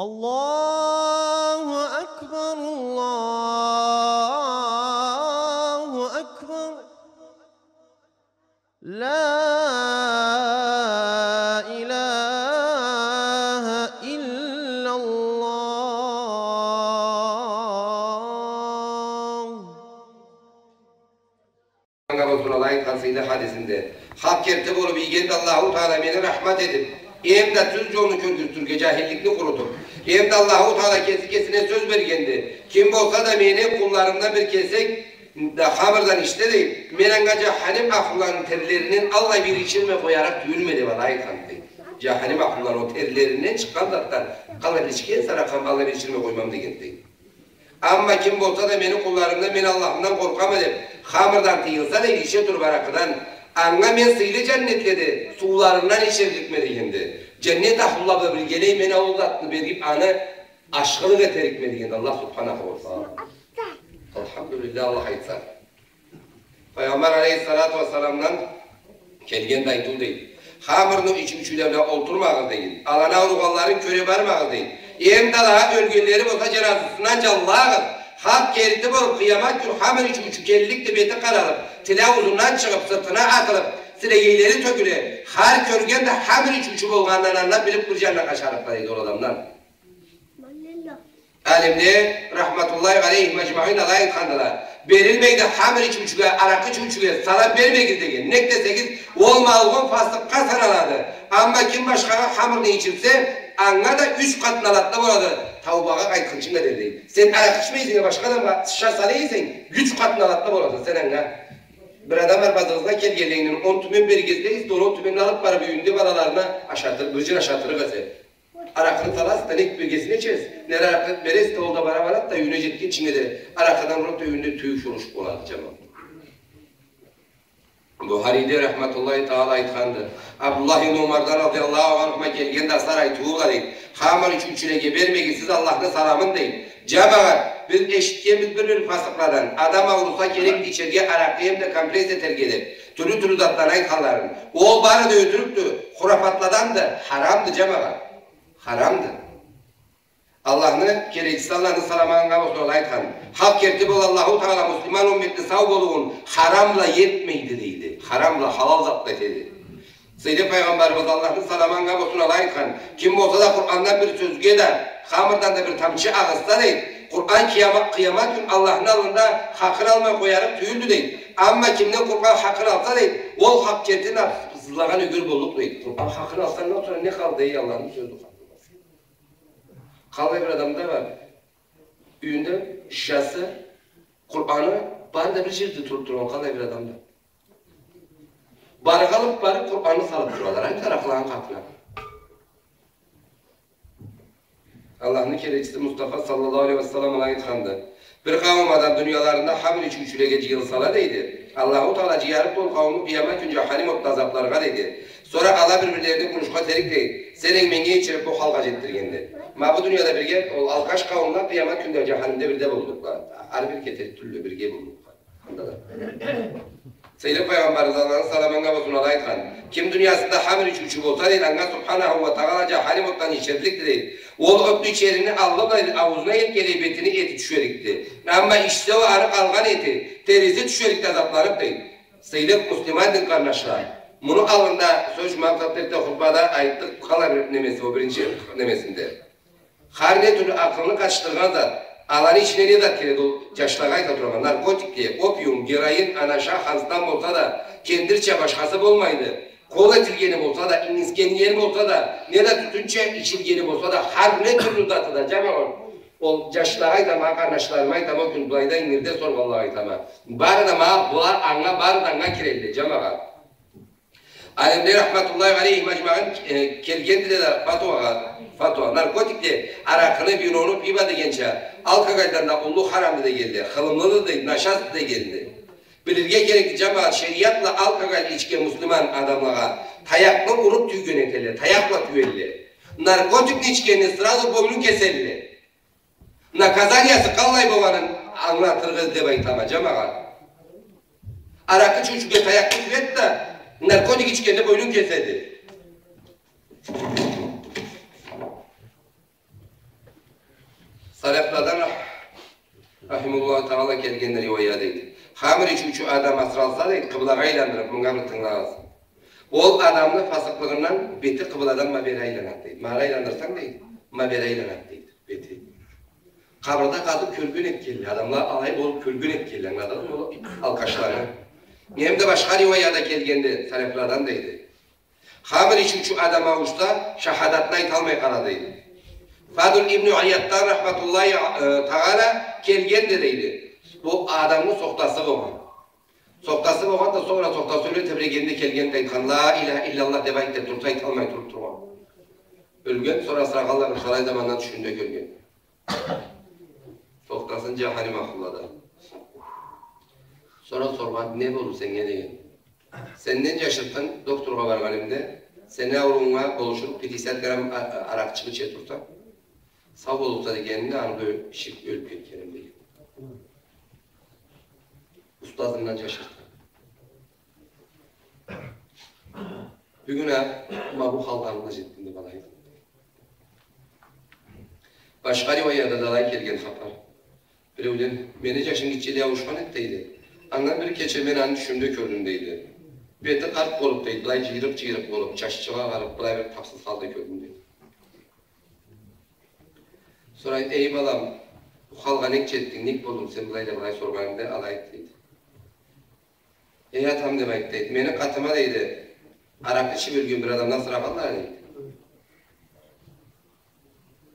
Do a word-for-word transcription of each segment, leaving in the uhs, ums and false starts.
الله أكبر، الله أكبر. لا إله إلا الله. Анга болсун Аллах айтхан сыйлы хадисинде: «Хакъ керти болуп ийгенде Аллаху Таала мени рахмат этип, эм да тюз джолну кёргюзтюрге, джахилликни къурутуп, эм да Аллаху Таала кеси кесине сёз бергенди: ким болса да мени къулларымдан бир кесек да хамырдан ичсе, — дейди, — мен анга джаханим ахлуланы терлеринден аллай бир ичирмей къоярыкъ тюйюлме», — деп Аллах айтхан, дейди. Джаханим ахлуланы ол терлеринден чыкъгъан затдан къалай бир ичген саракъам аллай бир ичирмей къоймам деген, дейди. Амма ким болса да мени къулларымдан, мен Аллахымдан къоркъама деп, хамырдан тыйылса, дейди, иче туруп аракъыдан, анга мен сыйлы джаннетледе сууларындан ичирликме дегенди. Джаннет ахлула бла биргелей мен ол затны берип, аны ашхылыкъ этерикме дегенди Аллах субханаху уа тагъала. Алхамдулиллах, Аллах айтса. Пайгъамбар алейхиссалату уассаламдан келген да айтыу, дейди. Хамырны ичиучюле бла олтурмагъыз, дейди. Аланы ауругъанларын кёре бармагъыз, дейди. Эм да аланы ёлгенлери болса, джаназысындан джанлагъыз. Хакъ керти болуп, къыямат кюн хамыр ичиучю келликди, бети къаралып, тили аузундан чыгъып, сыртына атылып, силегейлери тёкюле. Хар кёрген да хамыр ичиучю болгъанын андан билип, бир джанына къачарыкъла, дейди, ол адамдан. Алимле, рахматуллахи алейхим аджмаин, алай айтхандыла: «Берилмейди хамыр ичиучюге, аракъы ичиучюге салам бермегиз», — деген. Нек десегиз, ол малгъун, фасыкъгъа саналады. Амма ким башхагъа хамырны ичирсе, анга да юч къатны алады да болады, таубагъа къайтхынчынга дери, дейди. Сен аракъы ичмейсенг, башха адамгъа сыша сала эсенг, юч къатны алады да болады сен анга. Бир адам арбазыгъызгъа келгенлейинден он тюмен беригиз, дейсиз, ол он тюменни алып барып, юйюнде балаларына ашатыр, бир джыр ашатырыкъ эсе. Аракъыны саласыз да, не биргесине ичесиз, не аракъы бересиз да, ол да бара барады да, юйюне джетгинчинге дери аракъыдан уруб да, юйюнде тюйюш-урушукъ болады, джамагъат. Бухариде, рахматуллахи тагъала, айтханды: Абдуллах ибн Умардан, радияллаху анхума, келгенди асар айтыула, дейди: «Хамыр ичиучюлеге бермегиз сиз Аллахны саламын», — дейди. Джамагъат, биз эшитгенбиз бир-бир фасыкъладан, адам ауруса, керекди ичерге аракъы эмда компресс этерге деб, тюрлю-тюрлю затланы айтханларын. Ол бары да ётюрюкдю, хурафатладанды, харамды, джамагъат. Харамды. Аллахны келечиси, Аллахны саламы анга болсун, ол айтхан: «Хакъ керти болуп, Аллаху Тагъала муслиман умметни сау болугъун харам бла этмейди», — дейди. Харам бла, халал зат бла этеди. Сыйлы Пайгъамбарыбыз, Аллахны саламы анга болсун, алай айтхан: «Ким болса да Къурандан бир сёзге да, хамырдан да бир тамчы агъызса, — дейди, — Къуран къыяма-, къыямат кюн Аллахны аллында хакъын алмай къоярыкъ тюйюлдю», — дейди. «Амма кимден Къуран хакъын алса, — дейди, — ол хакъ керти напсызлагъан югюр боллукъ», — дейди. Къуран хакъын алсанг, не къалды, эй, Аллахны сёзю? Къалай бир адамда бар, юйюнде шишасы, Къураны бары да бир джерде туруп тургъан, къалай бир адамда. Барыкъ алып барып, Къураны салып туралла, ай, таракъланы къатына. Аллахны келечиси Мустафа саллаллаху алейхи ва саллам алай айтханды: «Бир къауум адам дунияларында хамыр ичиучюлеге джыйылсала, — дейди, — Аллаху Тагъала джыярыкъды ол къауумну къыямат кюн джаханим отда азапларгъа, — дейди. — Сора ала бир-бирлерини къунушха этерик, — дейди, — сен энг меннге ичирип, бу халгъа джетдиргенди». Ма бу дунияда бирге, ол алкаш къауумла къыямат кюнде джаханимде бирде боллукъла. Ары бир кетерик тюлле, бирге боллукъла. Сыйлы Пайгъамбарыбыз, Аллахны саламы анга болсун, алай айтхан: «Ким дуниясында хамыр ичиучю болса, — дейди, — анга Субханаху ва Тагъала джаханим отдан ичирликди, — дейди. — Ол отну ичерини аллы бла аузуна элтгенлей бетини эти тюшерикди. Амма ичсе, ол аны къалгъан эти, териси тюшерикди азапланып», — дейди. Сыйлы муслиман дин къарнашла, муну аллында сёз, макъсат, эртде хутбада айтдыкъ, къалай бир немеси, ол биринчи немесинде. Хар не тюрлю акъылны къатышдыргъан зат, аланы ичине не зат киреди, ол джашлагъа айта турама: наркотикле, опиум, героин, анаша, ханстан болса да, кендирча башхасы болмайды. Къол этилгени болса да, ингирсгени болса да, не да тютюнча ичилгени болса да, хар не тюрлю заты да, джамагъат. Ол джашлагъа айтама, къарнашларыма айтама, ол кюн былайда ингирде соргъанлагъа айтама. Бары да ма-, была анга, бары да анга кирелле, джамагъат. Алимле рахматуллахи алейхим аджмаин, э, келгендиле да фатуагъа, фатуа. Наркотикле, аракъыны, винону, пиво дегенча, алкогольдан да уллу харамды дегенле, хылымлыды, дейди, нашасты дегенди. Билирге керекди, джамагъат, шериат бла алкоголь ичген муслиман адамлагъа таякъны уруп тюйген этелле, таякъ бла тюелле. Наркотикни ичгенни сразу бойнун кеселле. Наказаниясы къаллай болгъанын ангылатыргъа деб айтама, джамагъат. Аракъы ичиучюге таякъны тюет да, наркотик ичгенни бойнун кеседи. Салафладан рах-, рахимуллаху таала келген риуаят, дейди. Хамыр ичиучю адам асыралса, дейди, къыблагъа айландырыб, мынга бир тынгылагъыз. Ол адамны фасыкълыгъындан бети къыбладан ма бери айланады, дейди. Ма ары айландырсанг, дейди, ма бери айланады, дейди, бети. Къабырда къазыб кёрген этгенле, адамла алай болуб кёрген этгенле, ангыладыгъызмы, ол алкъашланы. Эм да башха риуаятда келгенди, салафладан, дейди. Хамыр ичиучю адам ауушса, шахадатны айталмай къала, дейди. Фадл ибн Ияддан рахматуллахи, э, таала келгенди, дейди. Бу адамны сохтасы болгъан. Сохтасы болгъан да, сора сохтасы ёле тебрегенде келгенди, айтхан, «Ла иляха илляллах» деб айт деб турса, айталмай туруб тургъан. Ёлген, сора асырагъанла бир талай замандан тюшюнде кёрген. Сохтасын джаханим ахлулада. Сора соргъан, «Не болду сеннге?» деген. Сенден джашыртын докторгъа баргъанымда, сени ауруунга болушуб, пятьдесят грамм а-, а-, аракъчыкъ иче турса, сау боллукъса дегенинде, аны да ичиб ёлюб кетгеним деген. Устазындан джашыртын. Бюгюн а ма бу халгъа джетдим деб алай. Башха риуаятда да алай келген хапар. Биреуден, мени джашым гитчелей ауушхан эди, дейди. Андан бир кече мен аны тюшюмде кёрдюм, дейди. Бети къарт болуб, дейди, былай джыйрыкъ-джыйрыкъ болуб, чачхы агъарыб, былай бир тапсыз халда кёрдюм, дейди. Сора, «Эй, балам, бу халгъа нек джетдинг, нек болдунг сен былай?» деб алай соргъанымда, алай айтды, дейди. «Эй, атам, — деб айтды, — дейди, — мени къатыма, — дейди, — аракъы ичиб ёлген бир адамны асырагъанла, — дейди. —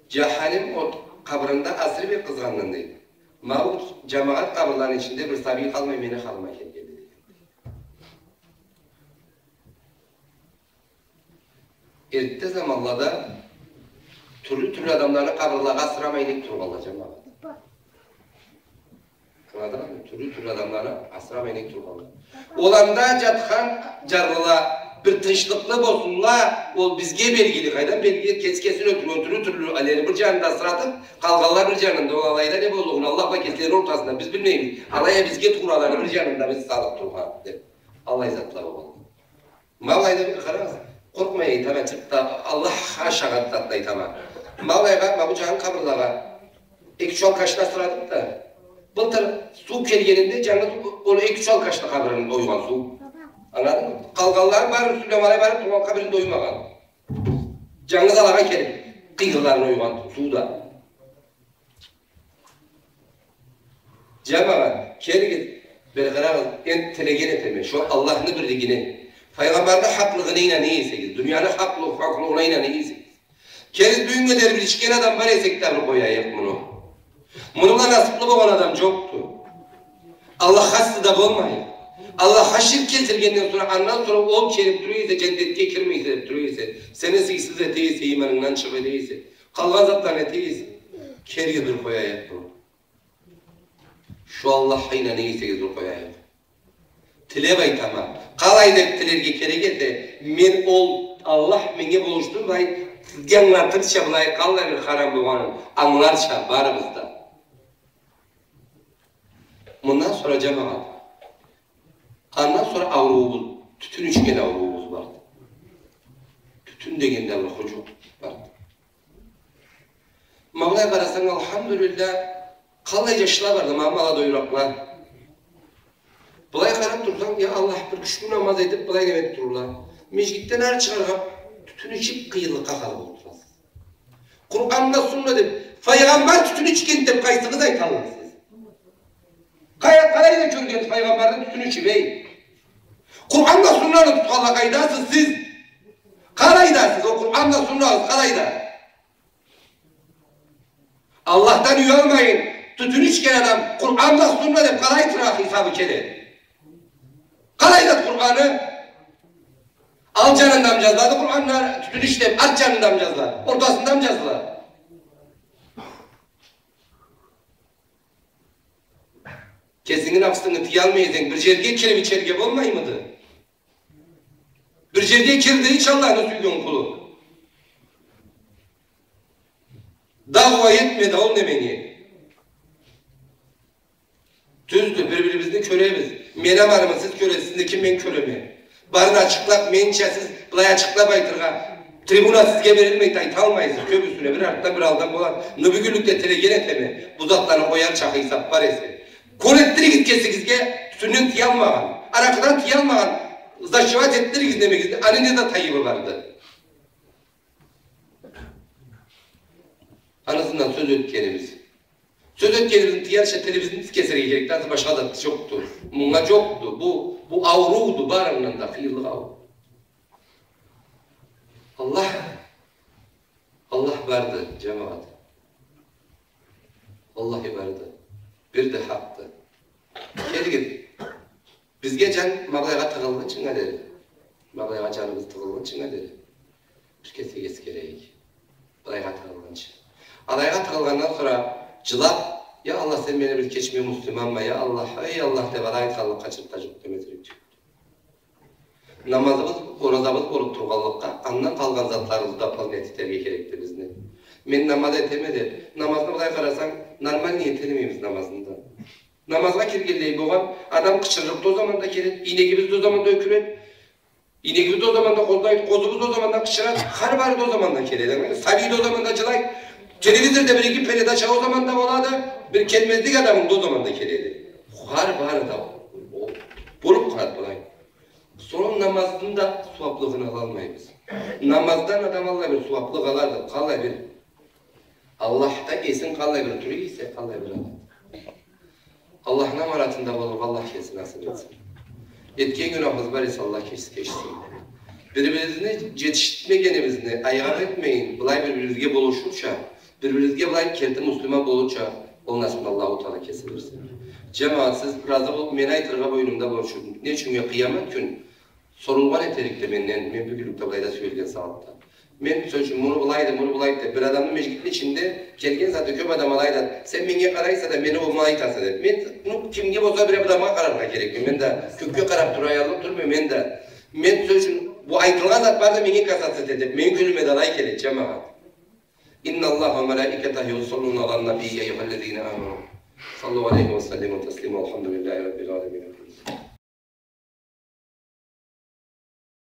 Джаханим от къабырында асырыб, бек къызгъаннан, — дейди. — Ма бу джамагъат къабырланы ичинде бир сабий къалмай, мени халыма келгенди», — деген. Эртте заманлада тюрлю-тюрлю адамланы къабырлагъа асырамай нек тургъанла, джамагъат. Ангыладыгъызмы? Тюрлю-тюрлю адамланы асырамай нек тургъанла. Ол анда джатхан джарлыла бир тынчлыкълы болсунла, ол бизге белгили, къайдан белгили, кеси кесин ёлтюрген, тюрлю-тюрлю аланы бир джанында асыратыб, къалгъанла бир джанында, ол алайда не боллугъун Аллах бла кеслерини ортасында биз билмейбиз. Алай а бизге туура аланы бир джанында биз салыб тургъан деб. Аллай затла болгъан. Ма былайда бир къарагъыз, къоркъмай айтама, чыртда Аллахха шагъат затны айтама. Ма былайгъа, ма бу джангы къабырлагъа эки-юч алкъашны асырадыкъ да, былтыр суу келгенинде джангыз ол эки-юч алкъашны къабырын ойгъан суу. Ангыладынгмы? Къалгъанланы бары юсюнден ма алай барыб тургъан, къабырын да оймагъан. Джангыз алагъа келиб, къыйгъыларын ойгъан суу да. Джамагъат, келигиз, бир къарагъыз, энди тилеген этеме, шо Аллахны бирлигине, Файгъамбарны хакълыгъына ийнана эсегиз, дунияны хакълы-, хакълыгъына ийнана эсегиз. Келигиз, бюгюннге дери бир ичген адам бар эсек да, бир къояйыкъ муну. Муну бла насыблы болгъан адам джокъду. Аллахха ассы да болмайыкъ. Аллахха ширк келтиргенден сора, андан сора ол келиб тура эсе, джаннетге кирмейсе деб тура эсе, сени сыйсыз эте эсе, ийманынгдан чыгъа эсе, къалгъан затланы эте эсе, келигиз, бир къояйыкъ муну. Шо Аллахха ийнана эсегиз, бир къояйыкъ. Тилеб айтама. Къалай деб тилерге керек эсе, мен ол Аллах меннге болушдурмай, сизге ангылатырча былай къаллай бир харам болгъанын ангыларча барыбыз да. Мындан сора, джамагъат, андан сора ауруубуз, тютюн ичген ауруубуз барды. Тютюн деген да бир худжукъ барды. Ма былай къарасанг, алхамдулиллах, къаллай джашла барды, ма, молодойракъла. Былай къараб турсанг, я Аллах, бир кючлю намаз этиб, былай неме этиб турурла. Межгитден ары чыгъаргъа, тютюн ичиб, къыйынлыкъгъа къалыб олтурасыз. Къуран бла сунна деб, Файгъамбар тютюн ичген деб къайсыгъыз айталлыкъсыз? Къай-, къалайда кёргенсиз Файгъамбарны тютюн ичиб, эй? Къуран бла суннаны тутханла къайдасыз сиз? Къалайдасыз, ол Къуран бла суннагъыз къалайда? Аллахдан уялмайын, тютюн ичген адам Къуран бла сунна деб къалай айтыргъа хисабы келе? Къалай зат Къураны? Ал джанында мы джазылады Къуранда, тютюн ич деб, арт джанында мы джазылады, ортасында мы джазылады? Кесинги напсынгы тыялмай эсенг, бир джерге кириб ичерге болмаймыды? Бир джерге кирди ич, Аллахны сюйген къулу. Дагъуа этме да ол неменге. Тюздю, бир-бирибизни кёребиз. Мени аманымы сиз кёресиз, сизни ким мен кёреме? Барын ачыкълаб, менча сиз былай ачыкълаб айтыргъа, Трибуна сизге берилмейди, айталмайсыз, кёбюсюне бир артдан, бир алдан болады. Но бюгюнлюкде тилеген этеме, бу затланы къоярча хисап бар эсе. Кёр этдиригиз кесигизге, юсюнден тыялмагъан, аракъыдан тыялмагъан, зашивать этдиригиз немегизни, аны не зат айыбы барды? Анысындан сёз этгенибиз. Сёз этгенибизни тыярча тилибизни кесерге керек, да, башха зат жокъду. Мынга жокъду. Бу, бу аурууду, барындан да къыйынлыкъ ауруу. Аллах, Аллах барды, жамагъат. Аллахы барды. Бирди, хакъды. Келигиз. Бизге жан ма былайгъа тыгъылгъынчынга дери, ма былайгъа жаныбыз тыгъылгъынчынга дери, бир кесек эсгерейик. Былайгъа тыгъылгъынчы. Алайгъа тыгъылгъандан сора жылап, «Я Аллах, сен мени бир кеч, мен муслиманма, я Аллах, эй Аллах», деп алай айтханлыкъгъа чыртда жукъ демезирик тюйюлдю. Намазыбыз, оразабыз болуп тургъанлыкъгъа, андан къалгъан затларыбызны да дополнять этерге керекди бизни. Мен намаз этеме деп, намазны былай къарасанг, нормальный эталмайбыз намазны да. Намазгъа киргенлей болгъан адам къычырырыкъ да о заманда келеди, ийнегибиз да о заманда ёкюреди, ийнегибиз да о заманда къозлайды, къозубуз да о заманда къычырады, хар бары да о заманда келеди. Сабий да о заманда жылайды, телевизорда бир-эки передача о заманда болады, бир келмезлик адамынг да о заманда келеди. Хар бары да о, болуп къалады былай. Сора намазны да сууаплыгъын алалмайбыз. Намаздан адам аллай бир сууаплыкъ алады, къаллай бир Аллахда эсинг къаллай бир тура эсе, къаллай бир алады. Аллахны аманатында болургъа Аллах кеси насып этсин. Этген гюнахыбыз бар эсе, Аллах кеси кечсин. Бир-бирибизни жетишмегенибизни айгъа этмейин, былай бир-бирибизге болушурча, бир-бирибизге былай керти муслиман болурча, ол насыпны Аллаху Таала кеси берсин. Жамагъат, сиз разы болуп, мен айтыргъа бойнумда борчум. Не ючюн, къыямат кюн сорулгъан этерикди менден, мен бюгюнлюкде былайда сюелген сагъатда. Мен, сёз ючюн, муну былайды, муну былайды деп, бир адамны межгитни ичинде келген затда кёп адам алай айтады: «Сен меннге къарайса да, мени болма айтаса», — деп. Мен, ну, кимге болса бир адамгъа къараргъа керекме. Мен да кёкге къарап тура аллыкъ тюлме, мен да. Мен, сёз ючюн, бу айтылгъан зат бары да меннге касаться этеди деп, мени кёлюме да алай келеди, жамагъат. إن الله وملائكته يصلون على النبي يا أيها الذين آمنوا صلوا عليه وسلموا تسليما والحمد لله رب العالمين.